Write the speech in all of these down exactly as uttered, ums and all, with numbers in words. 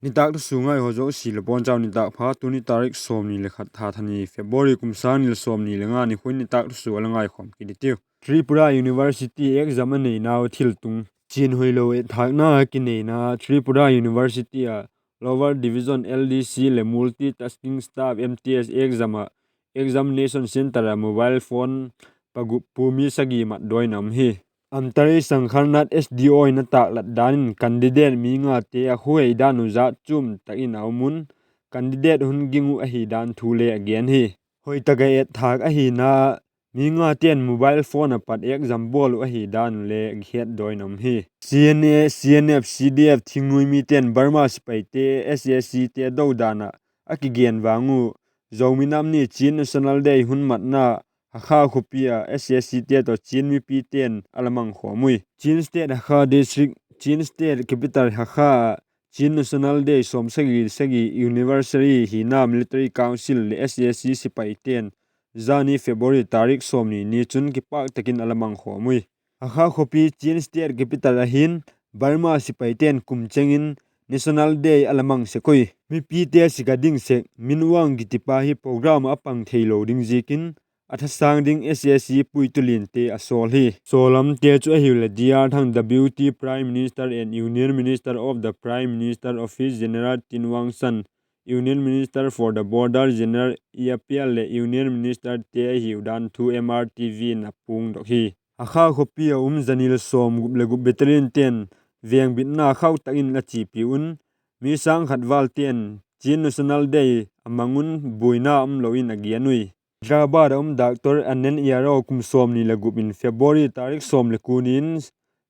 Nitâk thusua ngaihaw zosia le bonchau nitâk pha. Tuni tarik sawmni le khat, tha thani February, kum sâng ni le sawmni le nga nikhua in nitâk thusua la ngaikhawm kit i tiu. Tripura University exam a neinau thiltung. Chian hoilo etthâkna a kineina Tripura University ah Lower Division L D C leh Multitasking Staff M T S exam ah examination centre ah mobile phone pagup pua mi sagi mat dawi in a um hi. Amtari Sangkharnath S D O in a tâklat dan in candidate mi ngate a khuhei dan uh zat chuam tak in a um un, candidate hun ging uh ahi dan thu le a gen hi. Hoi tak ah etthâk ahina, mi ngate'n mobile phone ah pat exam bawl uh ahi dan uh le het dawi in a um hi. C N A, C N F, C D F thingnuai mite'n Burma sipaite, S A Cte do dan ah a kigen vang uh, Zomi nam ni Chin National Day hun matna Hakha khawpi ah S A Cte tawh Chin mipite'n a la mang khawm ui. Chin State Hakha District, Chin State Capital Hakha ah Chin National Day sawmsagi sagi anniversary hina Military Council leh S A C sipaite'n zani February tarik sawmni ni chun kipâk tak in a la mang khawm ui. Hakha khawpi Chin State Capital ah hin Burma sipaite'n kum cheng in National Day a la mang sek ui. Mipite sik a ding sek Min Aung kitipa hi program ah a pang theilo ding ziakin a thasâng ding S A C puitu liante a sawl hi. Sawlamte chu ahiu leh D R Thang, Deputy Prime Minister and Union Minister of the Prime Minister Office, General Tin Wang San, Union Minister for the Border, General Iyapel leh Union Ministerte ahiu dan thu M R T V in a puangdok hi. Hakha khawpi ah um zani le sawmgup le gup battalionte'n vengbitna khau tak in a chiapi un, mi sâng khat valte'n Chin National Day a mang un buaina umlo in a gen ui. Hyderabad ah um Doctor Anand Yadav kum sawmni le gup in February tarik sawm le kua ni in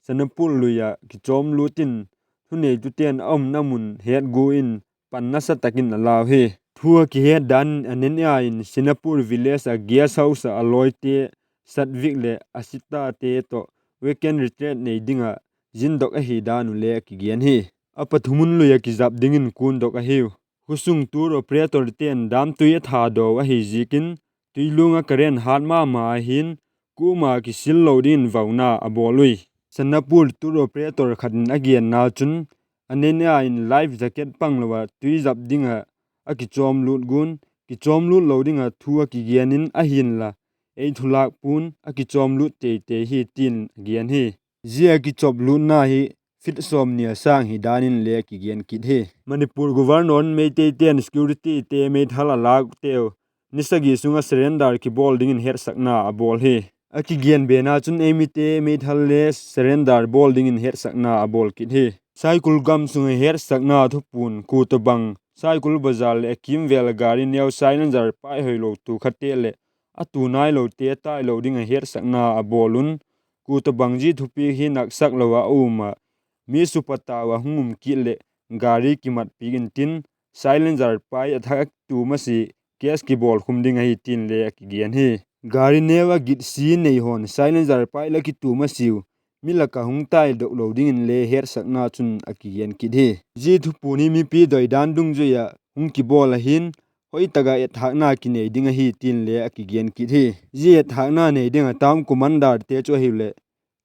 Sanapur lui ah kichawmlût in thuneitute'n a umna mun hetgua in pan nasa tak in a lau hi. Thu a kihet dan in Ananya in Sanapur village ah guest house ah a lawite Satvik leh Asitate tawh weekend retreat nei ding ah zindok ahi dan uh le a kigen hi. A pathum un lui ah kizap dingin kuandok ahiu. Khusung tour operatorte'n damtui a thadaw ahi ziakin tuiluang ah current hat ma ma ahi'n, kuama kisil lo dingin vauna a bawl ui. Sanapur tour operator khat in a genna chun, Ananya in life jacket panglo ah tui zap ding ah a kichawmlût guan, kichawmlût lo ding ah thu a kigen in ahinla, ei thulâk pua'n a kichawmlût tei tei hi tin a gen hi. Zia a kichawmlûtna hi feet sawmni a sâng hi dan in le a kigen kit hi. Manipur Governor in Meiteite'n securityte meithal a lâkteu ni sagi sung ah surrender kibawl dingin hetsakna a bawl hi. A kigen bena chun ei mite meithal le surrender bawl dingin hetsakna a bawl kit hi. Saikul gam sung ah hetsakna thupuan, kua tobang Saikul bazar leh a kîmvêl ah gari neu silencer paihoilo tu khate leh a tu nailote tailo ding ah hetsakna a bawl un, kua tobang zia thupiak hi naksak lo ah a um ah, mi supat tau ah hung um kit leh gari kimatpiak intin, silencer pai a thak a tu masia case kibawlkhum ding ahi tin le a kigen hi. Gari neu a gitsi nei haw'n silencer pai la kitu masiau, mi lak ah hung taidok lo dingin le hetsakna chun a kigen kit hi. Zia thupuan hi mipi doidan dungzui ah hung kibawl ahi'n, hoi tak ah etthâkna kinei ding ahi tin le a kigen kit hi. Zia etthâkna nei ding ah town commanderte chu ahiu leh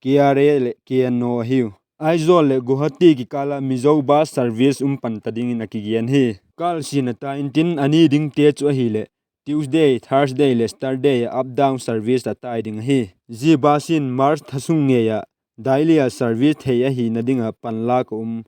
K R A leh K N O ahiu. Aizawl leh Guwahati kikâl ah Mizo bus service um pan ta dingin a kigen hi. Kâl sin a tai intin, a ni dingte chu ahileh Tuesday, Thursday leh Saturday ah up down service a tai ding ahi. Zia bus in March tha sung ngei ah daily ah service thei ahina ding ah panlâk a um.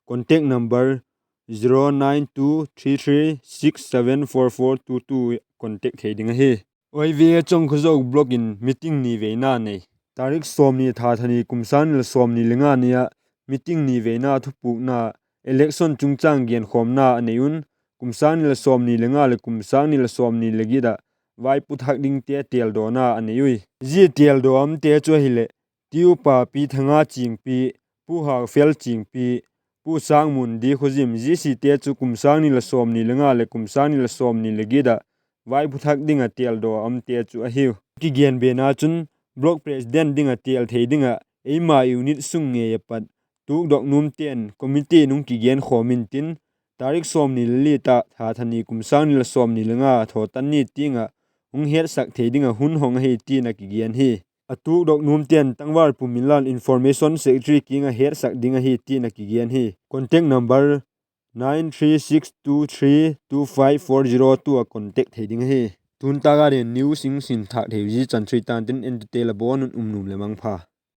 Contact number zero nine two three three six seven four four two two, contact thei ding ahi. Y V A Chongkhozo block in meeting ni veina nei. Tarik sawmni, tha thani, kum sâng ni leh sawmni le nga ni ah meeting ni veina thupukna, election chungchâng genkhawmna a nei un, kum sâng ni leh sawmni le nga leh kum sâng ni leh sawmni le giat ah vaipu thak dingte têldawna a nei ui. Zia têldaw umte chu ahileh, Tiu Papi Thanga Chingpi, Pu Haufel Chingpi, Pu Sangmun Dikhozim, zia site chu kum sâng ni leh sawmni le nga leh kum sâng ni leh sawmni le giat ah vaipu thak ding ah têldaw a umte chu ahiu. Kigen bena chun, block president ding ah têl thei ding ah eima unit sung ngei ah pat tukdok nuamte'n committee in hung kigenkhawm intin, tarik sawmni le li, tha thani, kum sâng ni leh sawmni le nga, thawtan ni tiang ah hung hetsak thei ding ah hun hong ahi tin a kigen hi. A tukdok nuamte'n Tangval Puminlal, Information Secretary kiang ah hetsak ding ahi tin a kigen hi. Contact number nine three six two three two five four zero two a contact thei ding ahi. Tun tak a ding news hung sin thâk thei zia chan chu hi tan tin, entute la bawn un um nuam leh mangpha.